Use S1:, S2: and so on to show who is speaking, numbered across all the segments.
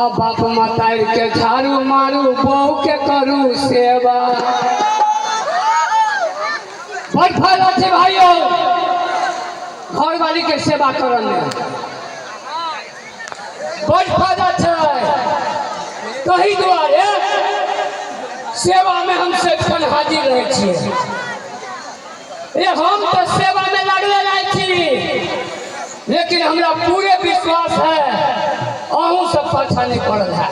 S1: आ बाप मतारि के झाड़ू मारू, बहू के करू सेवा। बड़ फायदा छै भाइयो घरवाली के सेवा करऽ में, बड़ फायदा छै। तही दुआरे सेवा में हम सदिखन हाजिर रहै छियै। ए हम तऽ सेवा में लागले रहै छी, लेकिन हमरा पूरे विश्वास है अहूँ सब पाछा नहीं पड़ल है।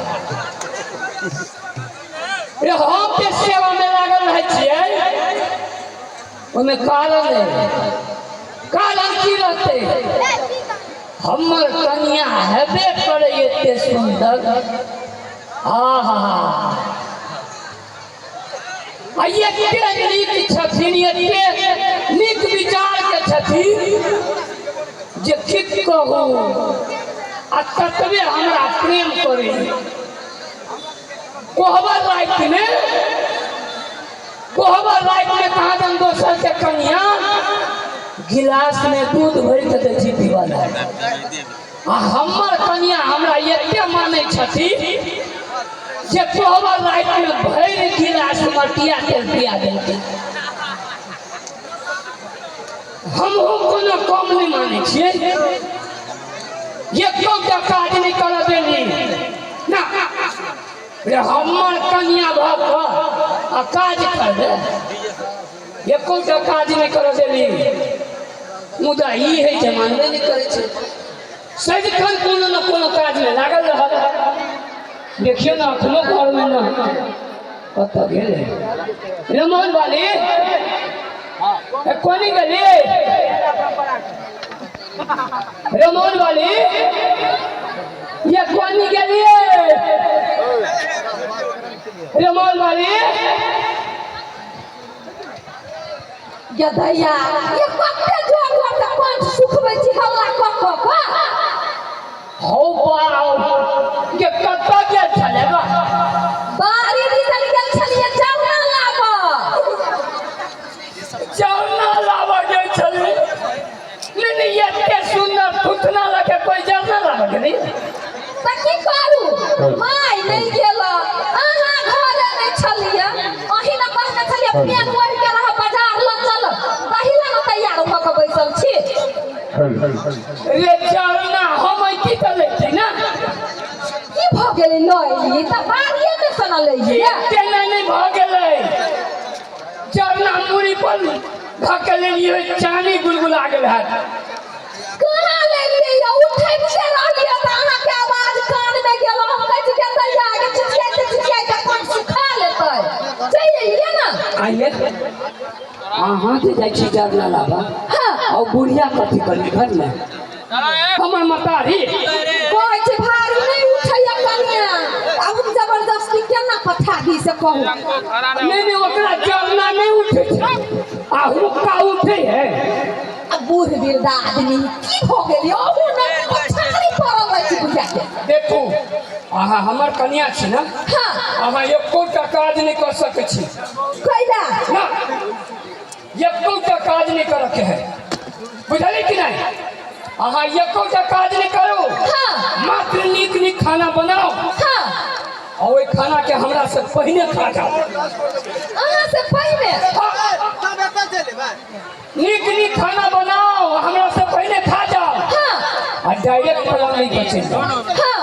S1: ए हम जे सेवा में लागल रहै छियै ओहिमे कारण है। कारण की रहतै? हमर कनिया हेबे करै एते सुंदर। आहा, आ एते नीक छथिन, एते नीक विचार के छथिन जे की कहू, आ ततबे हमरा प्रेम करै। कोहबर राति में, कोहबर राति में कहाँ दन दोसर के कनिया गिलास में दूध भरि के दै छी पीबऽ लए, आ हमर कनिया हमरा एते मानै छथिन जे कोहबर राति में भरि गिलास मटिया तेल पिया देलकै। हमहूँ कोनो कम नहि मानै छियै, एकोटा काज नहि करऽ देली ना। रे हमर कनिया भऽ कऽ आ काज करबै, एकोटा काज नहि करऽ देली। मुदा ई है जे मानबे नहि करै छै, सदिखन कोनो ने कोनो काजमे लागल रहल। देखियौ ने अखनो घरमे ने कतऽ गेलै रमन वाली, कोनी गेली रमन वाली, ये कोनी गेलिए रमन वाली?
S2: गधैया, ये कते जोर जोर से कंठ सुखबै छी हल्ला कऽ कऽ कऽ।
S1: हौ बाउ, के कतऽ गेल छलै बा?
S2: बाड़ी दिसन गेल छलियै जरना लाबऽ।
S1: जरना लाबऽ गेल छलै? नहि नहि, एते सुन्दर थुथना लऽ के कोइ जरना लाबऽ गेलै?
S2: तऽ की करू, माय नहि गेल, अहाँ घरे नहि छलियै। अहीं ने कहने छलियै पेन ओढ़ि के रह, बाजार लऽ चल, तही लए ने तैयार भऽ कऽ बैसल छी।
S1: रे जरना हम अइती तऽ लैती ना।
S2: की भऽ गेलै लऽ एलियै तऽ बाड़िए मे सँ ने लैलियै?
S1: तेना नहि भऽ गेलै, जरना मूड़ी पर धऽ के लेलियै, चानी गुलगुला गेल हैत।
S2: कहाँ लेलियै यौ? उठैबते रहलियै तऽ अहाँके आवाज कानमे गेल। हम कहै छी गदैया के चिचियाइते चिचियाइते कान सुखा लेतै। चलि एलियै ने।
S1: आइए अहाँ जे जाइ छी जरना लाबा, और बुढ़िया कथी करी घरमे हमर मतारी?
S2: कहै छै भारी नहि उठैया कनिया, आब हम जबरदस्ती केना पठा दी से कहू?
S1: नहि नहि, ओकरा जरना नहि उठै छै आ हुक्का उठै है।
S2: आ बूढ़ वृद्ध आदमी की भऽ गेल यौ? अहूँ ने पछाड़ी पड़ल रहै छी बुढ़िया के।
S1: देखू, अहाँ हमर कनिया छी ने?
S2: हाँ।
S1: अहाँ एकोटा काज नहि कऽ सकै छी।
S2: कैला?
S1: ना, एकोटा काज नहि करऽ के है, बुझलियै कि नहि? अहाँ एकोटा काज नहि करू।
S2: हाँ।
S1: मात्र नीक नीक खाना बनाउ।
S2: हाँ।
S1: आ ओहि खाना के हमरा से पहिने खा जाउ।
S2: अहाँ से पहिने?
S1: हाँ। नीक नीक खाना बनाओ, हमरा से पहले खा जाओ।
S2: हाँ।
S1: आ डायरेक्ट पलंग नहीं पर चलि जाओ।
S2: हाँ।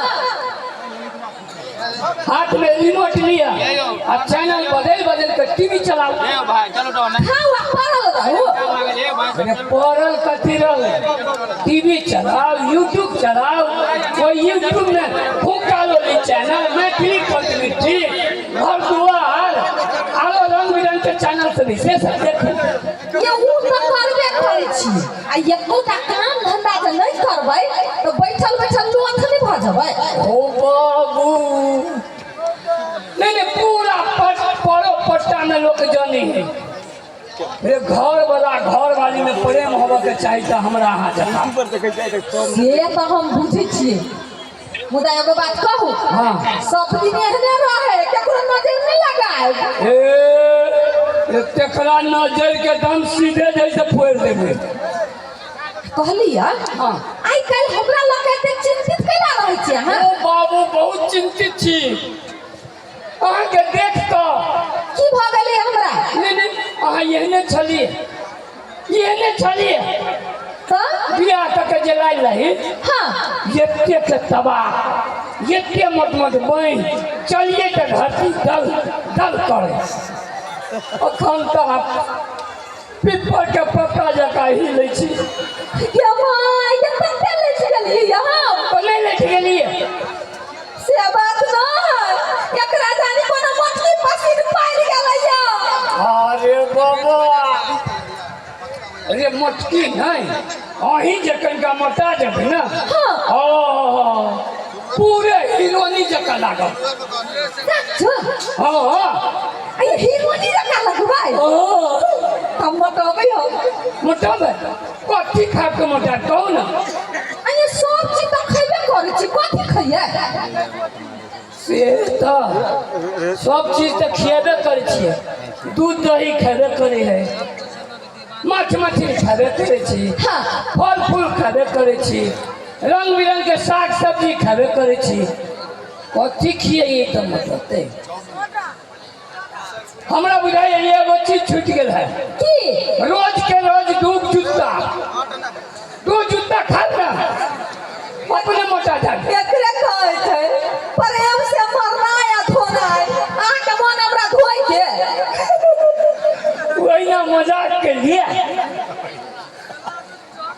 S1: हाथ में रिमोट लिया आ चैनल बदल बदल के टीवी चलाओ।
S2: खाउ आ पड़ल रहू।
S1: अरे पड़ल कथी रहू, टीवी चलाओ, यूट्यूब चलाओ। कोई यूट्यूब में खूब कालोली चैनल, मैथिली पंचमिठी, घर दुआर, आरो रंग बिरंग के चैनल से विशेष देखू।
S2: ये उ तऽ करबे करै छी, आ एकोटा काम धंधा जे नहि करबै तऽ बैठल बैठल लोथ नहि भऽ जेबै?
S1: ओ बाबू, नहीं नहीं, पूरा परो पट्टा में लोग जानी है। रे घर वाला घर वाली में प्रेम होबऽ के चाही तऽ हमरा अहाँ जकाँ।
S2: से तऽ हम बुझै छियै, मुदा एगो बात कहू?
S1: हाँ।
S2: सब दिन एहने रहे, केकरो नजर नहि लगायब।
S1: ए, तेकरा नजर के दम सीधे जैसे फोड़ देबै।
S2: कहलियै
S1: हाँ।
S2: आइ काल्हि हमरा लऽ कऽ एते चिन्तित कैला रहै छी अहाँ
S1: ओ बाबू बहुत चिन्तित छी अहाँके देख कऽ
S2: की भऽ गेलै हमरा
S1: नहि नहि अहाँ एहने छलियै एहने छलियै
S2: तऽ
S1: बियाह कऽ के जे लायल रही
S2: हाँ
S1: एतेक तबाह एते मोट मोट बान्हि चलियै तऽ धरती दल दल करै अखन तऽ पिपर के पत्ता जकाँ हिलै छी
S2: गे माय ये कते लैठ गेलियै हम
S1: तऽ नहि लैठ गेलियै
S2: से बात नहि एकरा जानी कोनो मोटकी पसीन पालि गेलैया
S1: अरे बाबा अरे मोटकी नहि अहीं जे कनिका मोटा जेबै ने
S2: हाँ।
S1: हाँ, पूरे हीरोनी जकाँ लागब
S2: सच
S1: हाँ हाँ
S2: अरे हीरोनी जकाँ लगबै
S1: ओ
S2: हम मोटबै हम
S1: मोटाबै कथी खा के मोटा कहू ने
S2: अरे सब चीज तऽ खैबे करै छी कथी खैयै
S1: से तऽ सब चीज तऽ खिएबे करै छियै दूध दही खेबे करै है माछ मछली खेबे करै छी
S2: हाँ।
S1: फल फूल खेबे करै छी रंग बिरंग के साग सब्जी खेबे करै छी कथी खियैयै तऽ मोटतै हमरा बुझाइए एगो चीज छूटि गेल है
S2: की
S1: रोज के रोज दू जूता दू जूता खा ना अपने मोटा जाके
S2: एकरे कहै छै प्रेम से मरना या धोनाय अहाँके मन हमरा धोइ के
S1: वही ना मजाक के लिए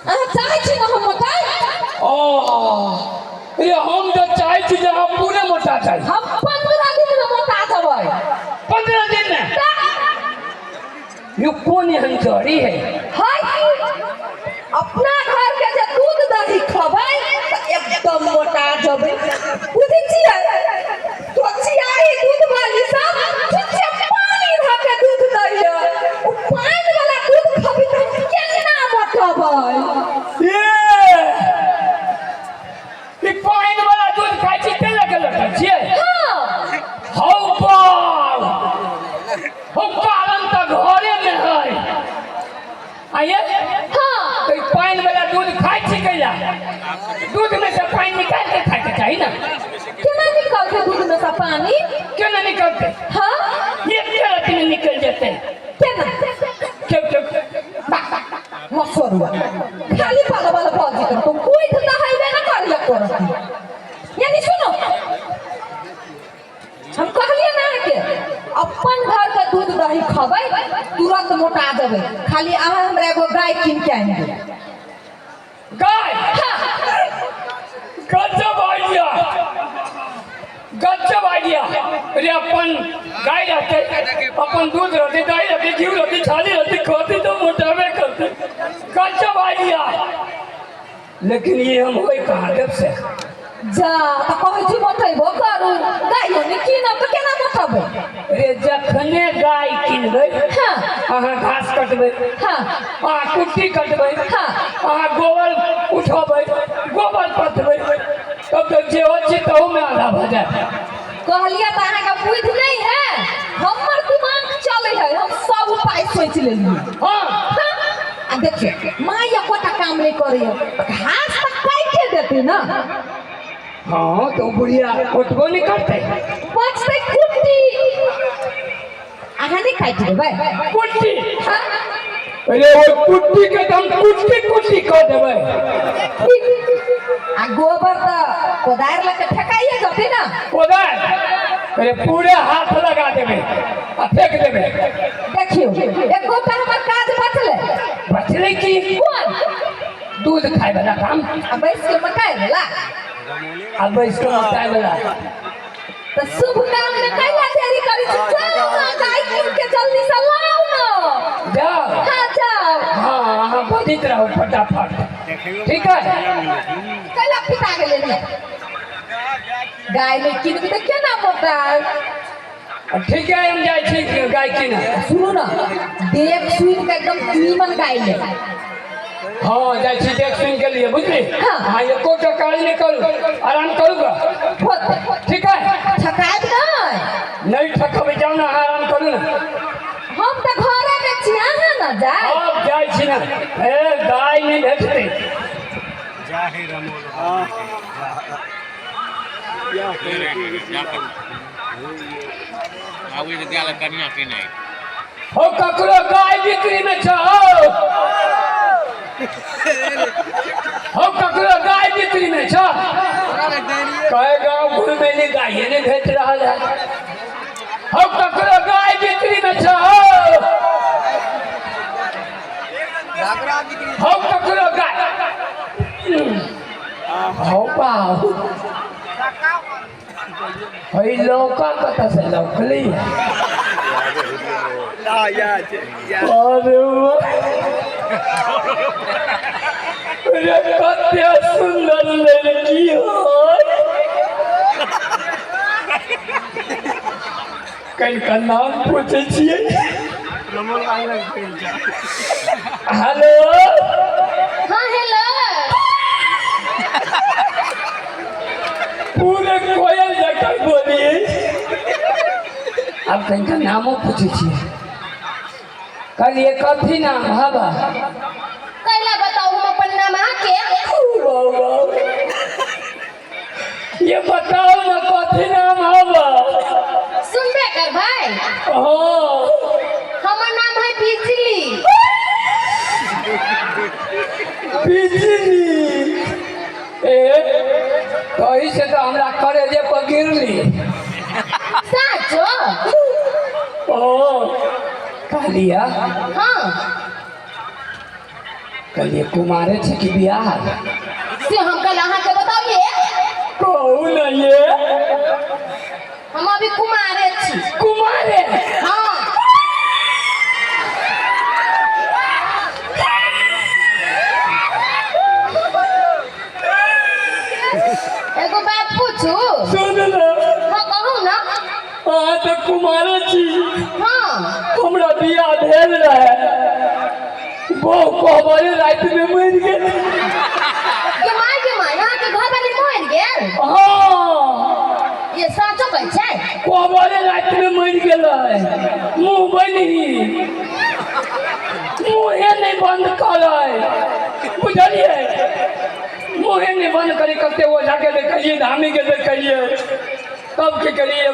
S2: अहाँ चाहै छी ने हम मोटाइ
S1: ओ रे हम तो चाहै छी जे हम पूरे मोटा जाइ
S2: हम 15 दिन में मोटा जेबै
S1: 15 दिन में यो कोन एहन जड़ी है
S2: हाय अपना घर के जे दूध दही खबै तऽ एकदम मोटा जेबै बुझै छियै तो चियाही दूध वाली सब छुच्छे पानी धऽ के दूध दैया ओ पानि वाला दूध खबै तऽ हम केना मोटबै
S1: ये ई पानि वाला दूध खाइ छी तें लऽ के लटल छियै
S2: हाँ
S1: हौ बाल हौ पालन तऽ घरे मे है आइए
S2: हाँ
S1: तो ई पानि वाला दूध खाइ छी कैला दूध में से पानि निकालि के खाइके चाही ना
S2: केना निकलतै दूध में से पानी
S1: केना निकलतै
S2: हाँ
S1: एक राति में निकल जेतै
S2: केना
S1: केव केव
S2: मसरुआ खाली पाला वाला बाजी कर तुम कोई धंधा हाईवे ना कर करत यानी सुनो हम कहलिए ना के अपन घर के दूध दही खबै तुरंत मोटा देबै खाली अहाँ हमरा एगो गाय कीन के आनि दिअ
S1: गाय
S2: हाँ
S1: गजब आइडिया गजब आइडिया अरे अपन गाय रहते अपन दूध रहते दही रहते घी रहते छाली रहते खाते तो मोटाबे करते गजब आइडिया लेकिन ये हम होई कहाँ देव से
S2: जा तऽ कहै छी मोटेबो करू गायो नहि कीनब तऽ केना मोटेबै
S1: अरे जखने गाय किनबै
S2: हाँ
S1: अहाँ घास कटबै
S2: हाँ
S1: अहाँ कुट्टी कटबै
S2: हाँ।
S1: अहाँ गोबर उठेबै गोबर पथबै तब तऽ जे होइ छै तहूमे आधा भऽ जायत
S2: कहलियै तऽ अहाँके बुद्धि नहि है हमर दिमाग चलै है हम सब उपाय सोचि लेलियै
S1: हाँ
S2: हाँ, आ देखियौ माँ एकोटा काम नहि करैया घास तऽ काटिए देतै ने
S1: हाँ तऽ ओ बुढ़िया कटबो नहि करतै
S2: बचतै कुट्टी अहाँ नहि काटि देबै
S1: कुट्टी
S2: हाँ
S1: अरे ओ कुट्टी के तऽ हम कुट्टी कुट्टी कऽ देबै
S2: आ गोबर तऽ कोदारि लऽ के फेकाइए जेतै ने
S1: कोदारि अरे पूरे हाथ लगा देबै आ फेंक देबै
S2: देखियौ एकोटा हमर काज बचलै
S1: बचलै की
S2: कोन
S1: दूध खाय वाला काम
S2: आ बैस के मकाइ वला
S1: आ बैस कऽ मकाइ वाला
S2: तऽ शुभ काम में कैला देरी करै छी जाउ ने गाय कीन के जल्दी से लाउ ने
S1: जाओ
S2: हाँ जाउ
S1: हाँ अहाँ बजैत रहू फटाफट ठीक है
S2: कैला पिता गेलै ने गाय नहि कीनबी तऽ केना मोटाय
S1: ठीक है हम जाइ छी गाय कीनऽ
S2: सुनू ने देख सुनि के एकदम नीमन गाय ले
S1: हाँ जाइ छी देख सुनि के लिए बुझली
S2: हाँ।
S1: हाँ एकोटा काज नहि करू आराम करू ग
S2: होतै
S1: ठीक है
S2: थकायब नहि
S1: नहीं थकबै जाउ ने अहाँ आराम करू ने
S2: हम तऽ घरे में छी अहाँ ने जाय।
S1: आब जाइ छी ने, ए गाय नहि भेटतै। हो ककरो गाय बिक्री में छौ? हो ककरो गाय बिक्री में छौ? कहे गाँव घुमेली गाये नहीं भेट रहल है। हो ककरो गाय बिक्री में छौ? हो ककरो गाय? हो पाओ है लौका कतऽ से लौकली? अरे वाह, रे कते सुंदर लड़की हो। कनिका नाम पूछै छियै। हेलो।
S2: हाँ, हेलो।
S1: पूरे कोयल जकाँ बोलिए। आब कनिका नामो पूछै छियै। कहलिए कथी नाम हवा?
S2: कैला बताऊ हम अपन नाम अहाँके?
S1: वाह वाह, ये बताओ ना कथी नाम हवा?
S2: सुनबे कर भाई।
S1: हाँ।
S2: हमर नाम है बिजली।
S1: बिजली? ए कही से तो हमरा करेजे पर गिरली।
S2: साचो?
S1: ओ कहलिया।
S2: हाँ।
S1: कहलिए कुमारे छै कि बियाह?
S2: से हम कल अहाँके बताइए?
S1: कहू ना ये।
S2: हम अभी कुमारे छी।
S1: कुमारे?
S2: हाँ। एगो बात पूछू?
S1: सुन ना।
S2: हाँ, कहू ना।
S1: अहाँ तऽ कुमारे छी।
S2: हाँ।
S1: हमरा बियाह भेल रहे, बहु कोहबरे रातिमे मरि गेल।
S2: के माय के माय, अहाँके घर वाली मरि गेल?
S1: हाँ।
S2: ये साचो कहै छै?
S1: कोहबरे रातिमे मरि गेलै। मुँह बन्ही, मुँहे नहि बंद करै, बुझलियै? मुँहे नहि बंद करी। कते ओझा के देखलियै, धामी के देखलियै, तब की करियै,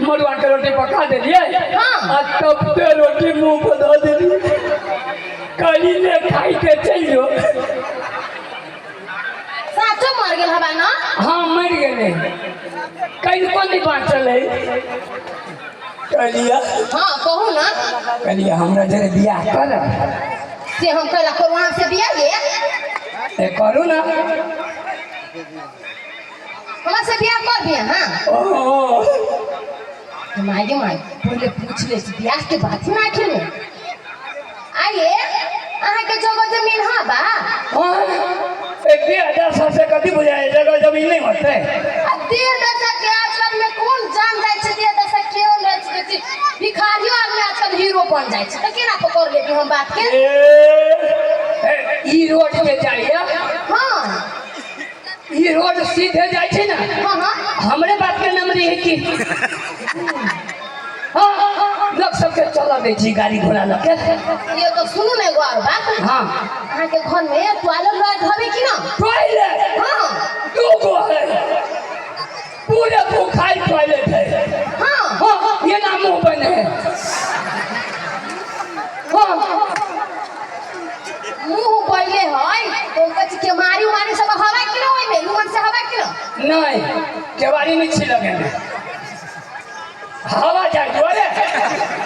S1: मड़ुआ के रोटी पका देलियै।
S2: हाँ।
S1: आ तब ते रोटी मुँह पर धऽ देलियै, कहली ले खाइ के चलि जो।
S2: साचो मर गेल हवा ना?
S1: हाँ, मरि गेलै, कनिको नहि बाँचल है। कहलियै।
S2: हाँ, कहू ना।
S1: कहलियै हमरा जरे बियाह कर।
S2: से हम कैला करू अहाँ से बियाह ये?
S1: ए करू ना।
S2: हमरा से बियाह कर भी हाँ?
S1: ओ।
S2: माय गे माय, पहिले पूछ ले छी बियाह के बात ही ना खेले। आइए, अहाँके जगह जमीन है बा?
S1: हाँ, एक 2000 से कथी बुझाए, जगह जमीन नहीं होते?
S2: आ देह दशा के आजकल में कोन जान जाइ छै? देह दशा केहन रहै छै? बेसी भिखारियो आदमी आजकल हीरो बन जाइ छै, तऽ केना पकड़ लेबी हम बात के?
S1: ए, ए, ई रोड पे जाइए।
S2: हाँ।
S1: ई रोड सीधे जाइ छै ने?
S2: हाँ हाँ।
S1: हमरे बात के नंबरी है की? हाँ, लोग सबके चला दै छी गाड़ी घोड़ा लऽ के।
S2: ये तो सुनू ने एगो और बात।
S1: हाँ।
S2: अहाँके घर में टॉयलेट लॉयलेट हवे कि ना?
S1: टॉयलेट?
S2: हाँ।
S1: दू गो है, पूरे भूखाई टॉयलेट है।
S2: हाँ।
S1: हाँ, ये ना मुंह बने है। हाँ।
S2: मुंह पहिले है तो कहै छै केमारी उमारी सब हवे कि ना? ओहिमे नुमन से हवे कि ना?
S1: नहीं, केवाड़ी नहीं छी लगेने, हवा जाय दुआरे।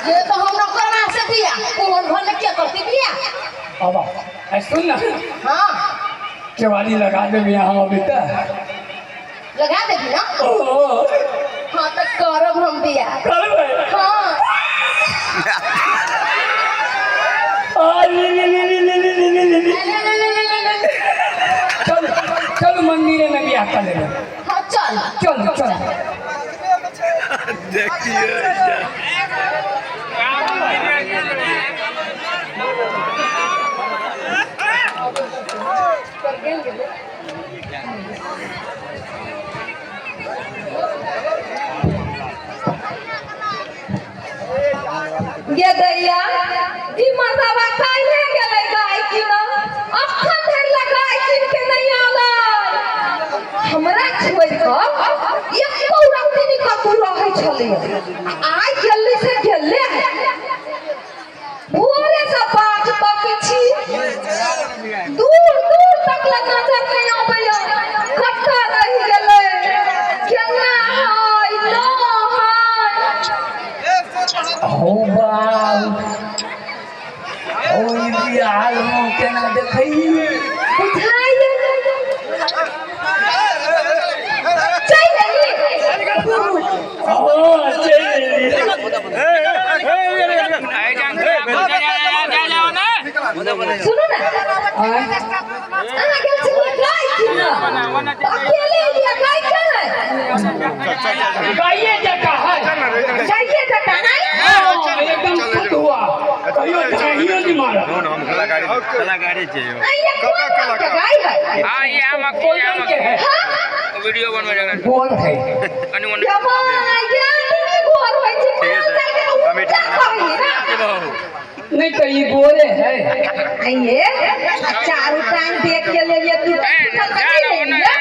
S2: ये तो हमरा करना से बिया कोन घर में के करती बिया?
S1: अब ऐ सुन ना।
S2: हाँ।
S1: केवाड़ी लगा देबी हम अभी तक।
S2: लगा देबी ना?
S1: ओ।
S2: हाँ, तो करब हम बिया।
S1: करबै?
S2: हाँ।
S1: आ ली ली ली ली ली ली ली ली ली।
S2: ले ले ले ले ले ले।
S1: चल चल, मंदिर में बियाह कर लेबै।
S2: हाँ, चल।
S1: चल चल।
S2: गे दैया जी, मर्दबा। छलियै आइ गेली से गेले भोरे से बाट तकै छी दूर दूर तक ले नजर नहि आबैया कतऽ रहि गेलै केना है न है
S1: हो बाल ओ ई बिहार मुँह केना देखै
S2: बुझाइए चलि एली
S1: हाँ चलि एली।
S2: सुनू ने
S1: आँय?
S2: अहाँ गेल छलियै गाय कीनऽ तऽ अकेले एलियै गाय कहाँ
S1: गाइये जकाँ है
S2: गाइये जकाँ नहि
S1: हाँ, एकदम शुद्ध हुआ कहियो झाँहियो नहीं मारा
S3: कलाकारी चाहिए
S2: ये कोन रंग के गाय है
S4: हाँ ये हम
S1: कोई रंग के है
S2: हाँ
S4: वीडियो बनवे जगह
S1: गोल है
S4: कनी
S2: ये माय ये आदमी गोर होइ छै माल जाल के उज्जर कहही ना
S1: नहीं तो ये गोरे है
S2: ये चारू टांग देख के लेलियै तू टूटल तऽ नहि लेलियै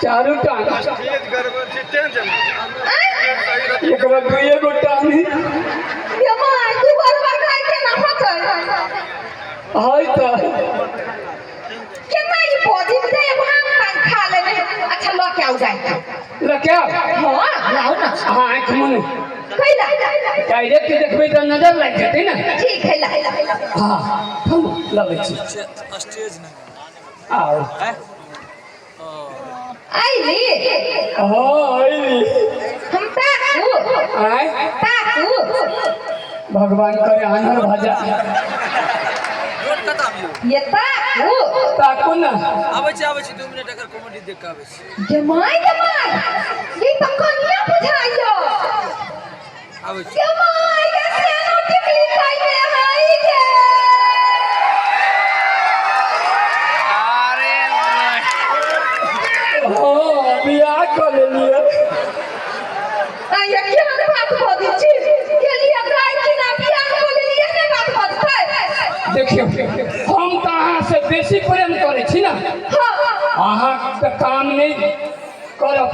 S1: चारू टांग एकरा दुइये गो टांग है
S2: ये माय तू गोरवा गाय केना होतै
S1: है तऽ
S2: केना ई बजी दे भांग भांग खा लेने अच्छा लऽ के आउ गाय के
S1: ल क्या
S2: हाँ लाउ ना
S1: हाँ आँख मुन
S2: कैला
S1: डायरेक्ट देखबै तऽ नजर लागि जेतै ने
S2: ठीक है ला
S1: हाँ हम लबै छी आओ
S2: आइली
S1: हाँ अइली
S2: हम ताकू
S1: आँय
S2: ताकू
S1: भगवान करे आनर भाजा
S2: ये ताकू
S1: ताकू ना
S5: आबै छी आबै छी 2 मिनट एकर कॉमेडी देख के आबै छी
S2: ये my ये my ये तो कनिया बुझाइयो
S5: आबै छी
S2: ये my ये सेनो टिकली खाइने हाई गे
S4: अरे
S1: हाँ बियाह कऽ लेलियै
S2: आ ये केहन बात बजै छी गेलियै गाय किना बियाह कऽ लेलियै एहने बात बजतै
S1: देखियौ हम तऽ अहाँसँ बेसी प्रेम करै छी ने
S2: हाँ
S1: अहाँके काम नहि करब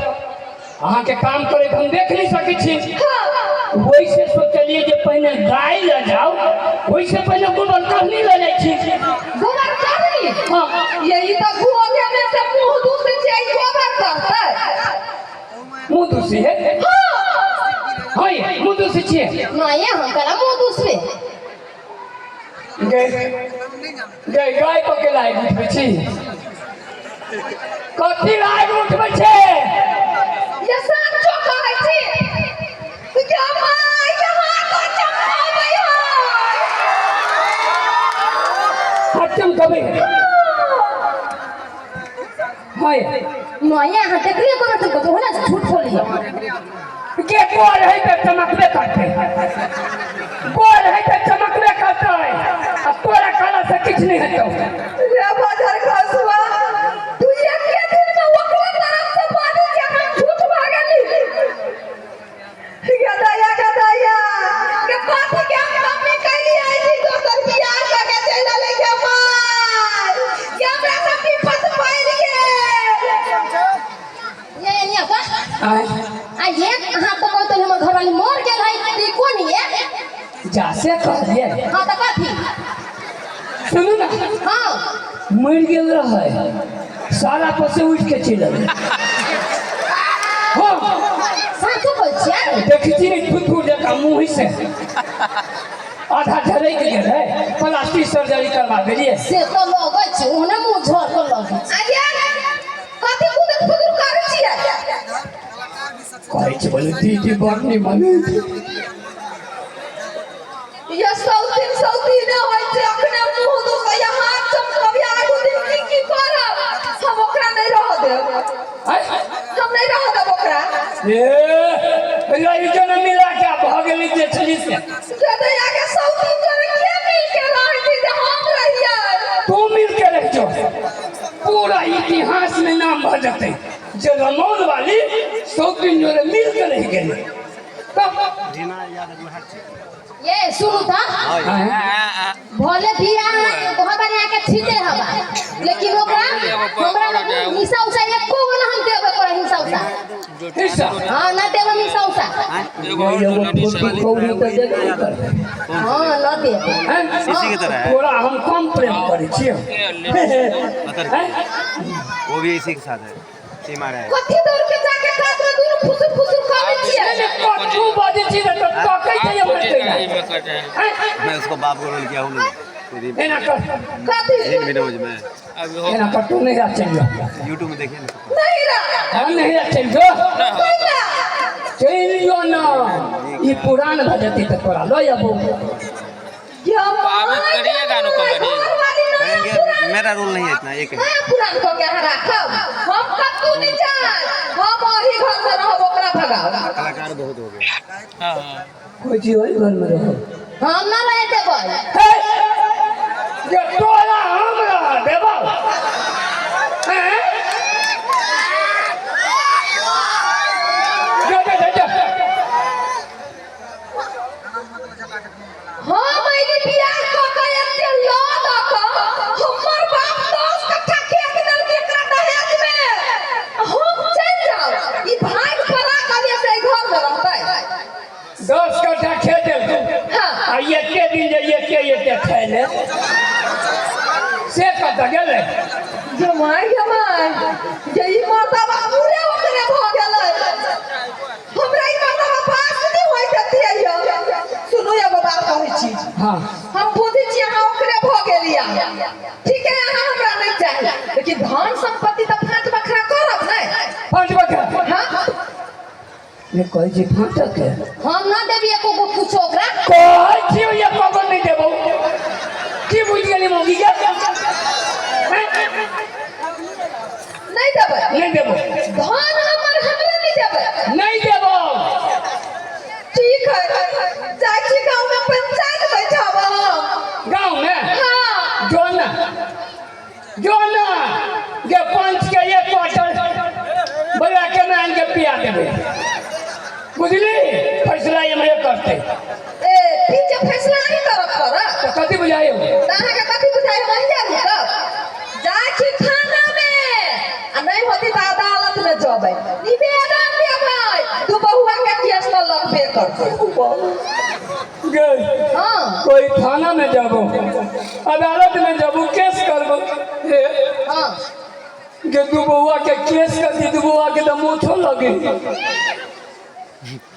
S1: अहाँके काम करैत हम देख नहि सकै छी
S2: हाँ
S1: ओहिसँ सोचलियै जे पहिने गाय लऽ जाउ ओहिसँ पहिने गोबर कहनी लऽ जाइ छी
S2: गोबर करनी
S1: हाँ
S2: यही तऽ गोले में से मुंह दूसै छै ई गोबर करतै
S1: मुँह दूसी है हाँ ये मुँह दूसी छियै
S6: नहीं हम कहला मुंह दूसरे
S1: गए गए गाय को के लायक उठबै छी कथी लायक उठबै छै
S2: ये साँचो कहै छी ये my ये हाथ चमकाबै है
S1: हाथ चमकबै हाँ ये
S6: नहीं अहाँ देखलिए कोनो तुमको तो ना झूठ बोलिए
S1: के गोर है तऽ चमकबे करतै गोर है तऽ चमकबे करतै आ तोरा काला से किछु नहि हेतौ
S2: रे बाजार खसुआ तू एके दिन में ओकरे तरफ से बाजै छै हम झूठ भागली गदया गदया के कथी के हम कमी कैलियै जी दोसर बियाह कऽ के चलि एलै के my के हमरा सब विपत पड़ि गेल
S6: ये ये का
S1: आँय,
S6: आ ये अहाँ तो कहते हमर घरवाली मर गेल है त ई कोन ये
S1: जासे कहलियै
S6: हाँ तो कथी
S1: सुनू ने
S6: हाँ
S1: मरि गेल रहै सारा पर से उठि के चलि एलै हाँ
S6: साँचो कहै छियै
S1: देखै छी ने थुथुर जकाँ मुँह से आधा झरकि गेल है प्लास्टिक सर्जरी करवा देलियै
S6: से तो लगै छै ओहने मुँह झड़ के लगै छै
S2: आ ये कथी कुदुर फुदुर करै छियै
S1: कहै छै बोले दीदी बड़ निमन
S2: ये सौतीन सौतीने होइ छै अखने मुँह दुखैया हाथ चमकबिया आगू दिन की की करब हम ओकरा नहि रहऽ देब
S1: आँय?
S2: हम नहि रहऽ देब ओकरा
S1: ए रहि ने मिला के भऽ गेली जे छली से
S2: गदैया के सौतीन जोरे के मिल के रहै छै जे हम रहियै
S1: तू मिल के रहि जो पूरा इतिहास में नाम भऽ जेतै जे रमौल वाली सौतीन जोरे मिल के रहि गेली तब
S6: ये सुनू था
S1: आँय?
S6: भले बियाह घर बारी आके ठीके हवा लेकिन ओकरा हमरा लग हिस्सा उसा एको गो ना हम देबे करै हिस्सा उसा
S1: हिस्सा
S6: हाँ ना देब हम हिस्सा उसा।
S5: एगो और
S1: एगो
S5: जो लेडीज
S1: फुटू
S5: वाली
S1: कौड़ी तऽ देबे नहि करबै।
S6: हाँ ना देब।
S1: हैं?
S3: इसी की तरह है
S1: तोरा हम कम प्रेम करै छियौ। हैं?
S3: वो भी इसी के साथ है टीम आ रहा है।
S2: कथी दौड़ के जाके कात में दुनू फुसुर फुसुर करै छियै?
S1: नहि, नहि, कथू बजै छी तऽ तकै छै हमर तैला। हैं?
S3: मैं उसको बाप को रोल किया हूँ नहीं
S1: एना कर
S2: कथी
S3: इन विनोज में
S1: एना कर तू नैहरा चलि जो।
S3: यूट्यूब में देखिए ना।
S2: नहीं रा
S1: हम नैहरा चलि जो।
S2: कैला
S1: चलि जो न, ई पुरान भऽ जेतै तऽ तोरा लऽ अबौ।
S2: या
S5: आबे करिएगा नु कॉमेडी।
S2: घरवाली नया
S3: कहेंगे
S2: पुरान
S3: मेरा रोल नहीं है इतना एक है।
S2: नया पुरान कऽ के अहाँ राखब, हम कतहु नहि जाय, हम ओही घर में रहब, ओकरा भगाओ।
S3: कलाकार बहुत हो गए।
S5: हाँ हाँ
S1: कोइ चीज ओहि घरमे रहब।
S6: हम ना रहे देबै।
S1: हे, जे तोरा हम रह देबौ। हैं? जो, जो, जो, जो।
S2: हम अइली बियाह कऽ के एते लऽ दऽ कऽ, हमर बाप 10 कट्ठा खेत देलकै एकरा दहेज में, हम चलि जाउ ई भागि पड़ा कऽ से एहि घर में रहतै?
S1: 10 कट्ठा खेत देलकौ?
S2: हाँ।
S1: आ एते दिन जे एते एते खैले से कतऽ गेलै?
S2: जमाइ जमाइ जे ई मर्दबा पूरे ओकरे भऽ गेलै, हमरा ई मर्दबा पास नहि होइत अथियै। सुनू, एगो बात कहै छी।
S1: हाँ।
S2: हम बुझै छी अहाँ ओकरे भऽ गेलियै, ठीक है, अहाँ हमरा नहि चाही, लेकिन धन संपत्ति तऽ फाँट बखरा करब नहि?
S1: पाँच बखरा?
S2: हाँ।
S1: ने कहै छी फाँटक के।
S6: हम ना देबी एको गो कुछो ओकरा।
S1: कहै छी एको गो नहि देबौ। की बुझि गेली मौगी के? हैं?
S2: नहि देबै?
S1: नहि देबौ।
S2: धन हमर हमरे नहि देबै?
S1: नहि देबौ।
S2: ठीक है, जाइ छी गाँव में पंचायत बैठाब हम।
S1: गाँव में?
S2: हाँ।
S1: जो ना, जो ना, जे पंच के एक क्वार्टर बोला के मैं आनि के पिया देबै, बुझली? फैसला एम्हरे करतै।
S2: ए पीछे फैसला नहीं करब करब।
S1: तऽ कथी बुझाइयो?
S2: तऽ अहाँके कथी बुझाइ? हम अहीं रुकब, जाइ छी थाना में आ नहि होती तऽ अदालत में जबै, निवेदन देबै, तू बहुआ के केस तऽ लगबे करतै।
S1: गे।
S6: हाँ।
S1: कोई थाना में जाबो, अदालत में जाबो, केस करबो, हे।
S6: हाँ।
S1: गे, दू बउआ के केस कर दी, दू बउआ के तऽ मोछो लगे।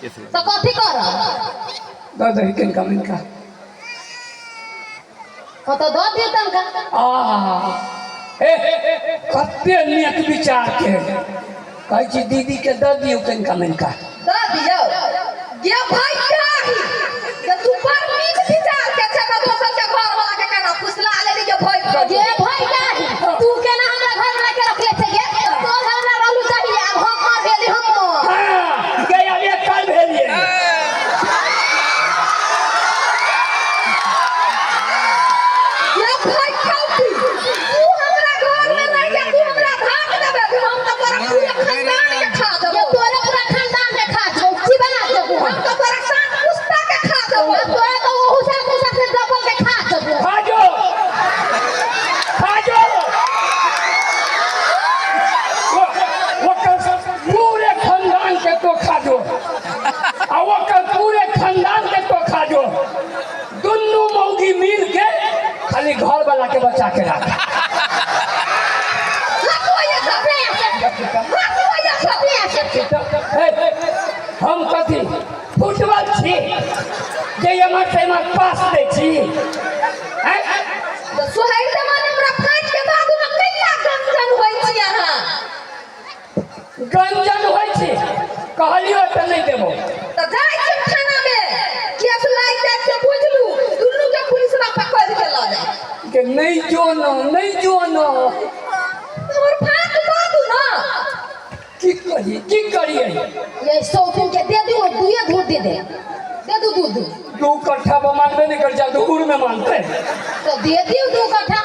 S6: तऽ कथी करब?
S1: दऽ दही कनिका मनिका।
S6: हाँ तऽ दऽ दियौ तनका।
S1: आहा हे, कते नेक विचार के कहै छी, दीदी के दऽ दियौ कनिका मनिका।
S2: दऽ दियौ? गे भाई चाही जे तू बड़ नीक विचार के छै, तऽ दोसर के घर वाला के केना फुसला लेली गे भाई?
S6: गे भाई नाही, तू केना हमरा घर में के रखले छै गे? तोर हमरा रहलू चाहिए, आब हम मर गेली हम।
S1: हाँ गे, आब एक काल भेलियै।
S2: गे भाई खौती, तू हमरा घर में रह के तू हमरा भाग देबे? हम तऽ तोरा पूरे खानदान के खा
S6: ये
S2: देबो।
S6: तोरे पूरा खानदान के खा जबो, चिबा जबो।
S2: हम तऽ तोरा सात पुश्ता के खा देबो।
S6: अब तोरा तो ओहू साथ पुस्ता से डबल के खा जबो।
S1: खा जो, खा जो। ओकर पूरे खानदान के तो खा जो आ ओकर पूरे खानदान के तो खा जो, दुनू मौगी मिल के खाली घर वाला के बचा के राख।
S2: हटो ये सब, हटो ये सब।
S1: हे, हम कथी फुटबॉल छी जे एम्हर से एम्हर पास दै छी? हैं?
S2: तऽ सोहाइ जमाने हमरा फाटि के दऽ दू ने, कैला गंजन होइ छी अहाँ?
S1: गंजन होइ छी, कहलियो तऽ नहि देबो।
S2: तऽ जाइ छी थाना में, केस लागि जाइ छै, बुझलू? दुनू के पुलिस पकड़ के लऽ जाय।
S1: के नहि जो न, नहि जो न।
S2: हमर फाट दऽ दू ने।
S1: की करी, की करियै?
S6: ये सौतीन के दे दू, दुए धूर दे दे, दे दू दूध।
S1: 2 कट्ठा पर मानबे नहि कर, दूर में मानते।
S6: तो दे दियो 2 कट्ठा।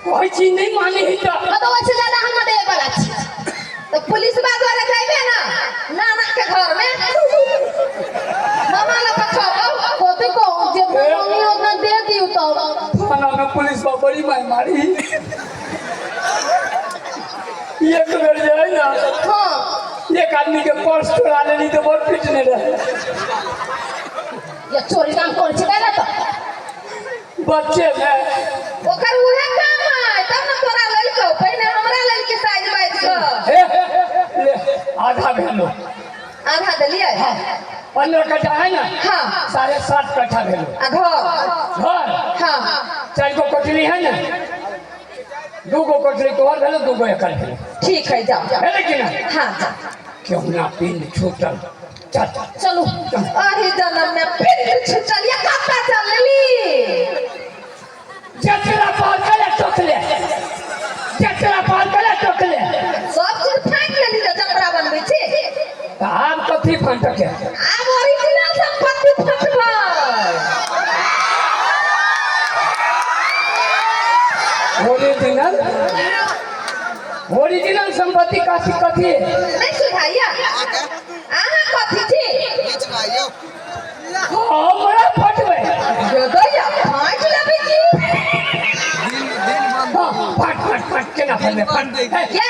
S1: कहै छी नहि मानी ही तऽ।
S6: हाँ, तो वैसे ज्यादा हम ना देवे वाला छी।
S2: तऽ पुलिस द्वारा जइबे ना नाना के घर में मामा लग पठाबो।
S6: कथी कहूँ, जितना मांगी उतना दे दियो तो।
S1: थाना में पुलिस बा बड़ी मार मारी। एक बेर जे है ना।
S6: हाँ।
S1: एक आदमी के पर्स चोरा लेली तो बड़ पीटने रहे।
S6: ये चोरी काम करै छै कैला तऽ
S1: बच्चे में
S2: ओकर उहे काम है तब न तोरा ललकौ, पहिने हमरा ललके साइज बाइज कऽ।
S1: हे ले आधा भेलो।
S2: आधा देलियै?
S1: 15 कट्ठा है ना?
S2: हाँ।
S1: 7.5 कट्ठा भेलो।
S2: आ घर?
S1: घर
S2: हाँ।
S1: 4 गो कोठली है ना, 2 गो कोठली तोहर भेलो, 2 गो एकर भेलो।
S2: ठीक है जाओ।
S1: भेलै कि ना?
S2: हाँ जाओ।
S1: क्यों ना पिंड छूटल। चल
S6: चलू।
S2: अरे जन्म में पिंड छूटल, ये कत्ता चल लेली?
S1: जतरा पार करे टोकले, जतरा पार करे टोकले।
S2: सब चीज फाँक लेली तऽ जतरा बनबै छी।
S1: तऽ आब कथी फाँटके?
S2: आब ओरिजिनल संपत्ति फटबै।
S1: ओरिजिनल ओरिजिनल संपत्ति कथी कथी?
S2: नहीं सुझाइया अहाँ कथी छी?
S1: हमरा फटबै।
S2: दैया फाँक लेबै की?
S1: हाँ, फट फट फट केना फटबै? फट हे,
S2: ये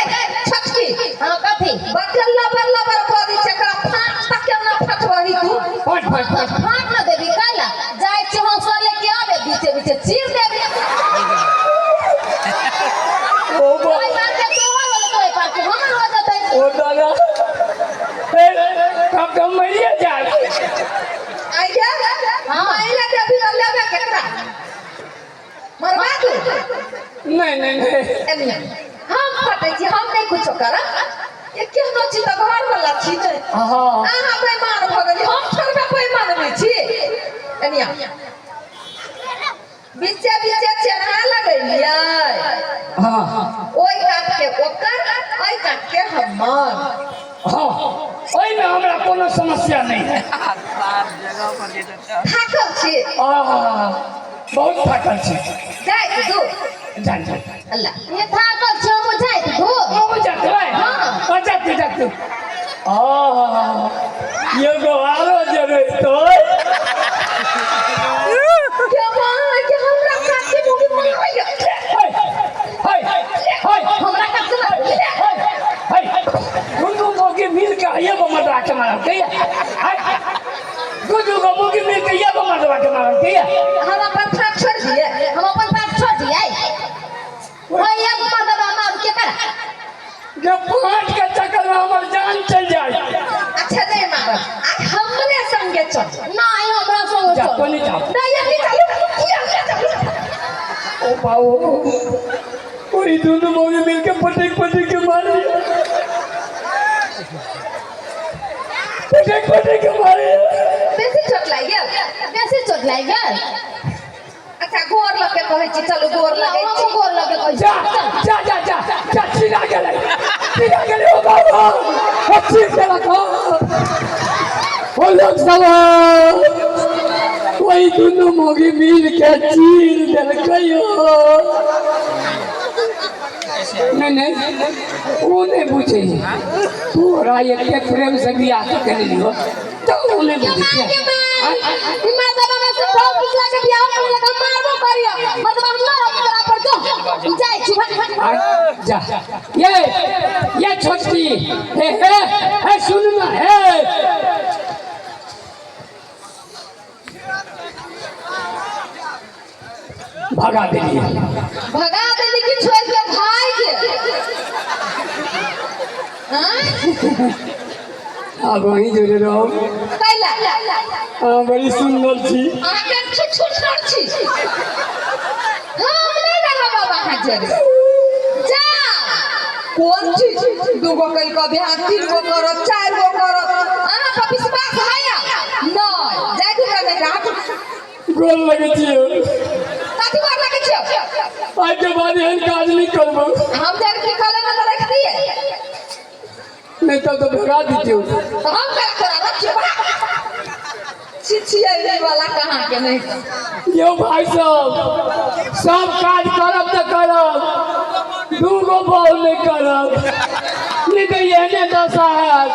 S2: छटकी।
S6: हाँ कथी?
S2: बच्चे लबर लबर कऽ दै छै, एकरा फाँक तक केना फटबही तू?
S1: फट फट फट।
S6: फाँक न देबी कैला? जाइ छी हम सर लेके आबे, बीचे बीचे चीर देबी।
S1: ओ बा
S6: ओहि पार के तोहर हो जेतौ, ओहि पार के हमर हो जेतै।
S1: ओ दादा हे, कब कब मरिए जाए।
S2: आइ गे
S6: हाँ।
S2: माइला देबी तऽ लेबै केकरा? मरबा तू?
S1: नहीं नहीं नहीं।
S2: एनिया हम फटै छी, हम नहि कुछो करब। ये केहनो छी तऽ घर वाला छी ने।
S1: हाँ।
S2: अहाँ बेईमान भऽ गेली, हम थोड़बे बेईमान नहि छी। एनिया बीचे बीचे चेन्हा लगेलियै।
S1: हाँ
S2: ओहि कात के ओकर, एहि कात के हमर।
S1: हाँ, ओहिमे हमरा कोनो समस्या नहीं है।
S2: थाकल छी?
S1: आहा, बहुत थाकल छी।
S2: जाइत दू।
S1: जान जान।
S2: अल्लाह।
S6: ये थाकल छी हम जाइत दू।
S1: ओ जाते भाई।
S6: हाँ।
S1: जाते जाते। आहा, ये गोवारो जरे तो।
S2: के माँ के हमरा काके मुँह मारैया।
S1: हाय हाय हाय।
S6: हमरा कात से मारबै।
S1: हाय हाय, दुनू मोगी मिल के ये गो मर्दवा के मारल के। हाय, दू गो मोगी मिल के ये गो मर्दवा के मारल के।
S2: हम अपन थाक छोड़ि दियै।
S6: हम अपन पार छोड़ दियै? ओहि एक मर्दबा मारू के करा?
S1: जब फाट के चक्कर में हमर जान चल जाए।
S2: अच्छा नहीं मारब, आज हमरे संगे चल।
S6: नहीं हमरा संगे
S1: जा
S6: चल।
S1: कोनी जाओ।
S2: नहीं अभी चलू, ये चलू।
S1: ओ बाबू, वही दोनों मोगी मिल के पटक पटक के मारे, पटक पटक के मारे।
S2: बेसी चोट लागि गेल?
S6: बेसी चोट लागि गेल।
S2: अच्छा गोर लग के कहै छी, चलू गोर लगै छी।
S6: हमहूँ गोर लगे कहै छी।
S1: जा जा जा जा जा, चिरा गेलै, चिरा गेलै। ओ बाबू, ओ चीर देलक। ओ लोग सब वही दोनों मोगी मिल के चीर देलकै। हो नहीं नहीं, वो नहीं पूछे तोरा एते प्रेम से बियाह के लियो तो वो नहीं
S6: के
S1: पूछे।
S6: मार के मार, ई मर्दबा में से बहुत पिछला के बियाह करे लगा, मारबो करियो। मर्दबा हम मारब तोरा पर, जो जाइ छी भट भट।
S1: जा ये छोटकी, हे हे हे, सुन ना हे। भगा देलिए।
S2: भगा देली कि छोड़ के भाग गेल? हाँ?
S1: आब वहीं जुड़े रहो।
S2: कैला?
S1: अहाँ बड़ी सुंदर छी।
S2: अहाँके छुछुनर छी। हम नहि रहब अहाँ जरे। जा कोन चीज 2 गो कल के बियाह, 3 गो करत, 4 गो करत, अहाँ पर विश्वास है या नहीं? जाय दू नहीं राख।
S1: गोर लगे छियो।
S2: कथी गोर लगे छियो?
S1: आइ के बाद एहन काज नहीं करबो।
S2: हम जाके की कहले ना तऽ रख दिए।
S1: नहीं तब तो भगा दीजिए।
S2: तो हम करा करा रखियो। छिछियै वाला कहाँ के नहीं।
S1: यो भाई साहब, सब काज करब तऽ करब, 2 गो बहू नहीं करब, नहीं तो एहने दशा हैत।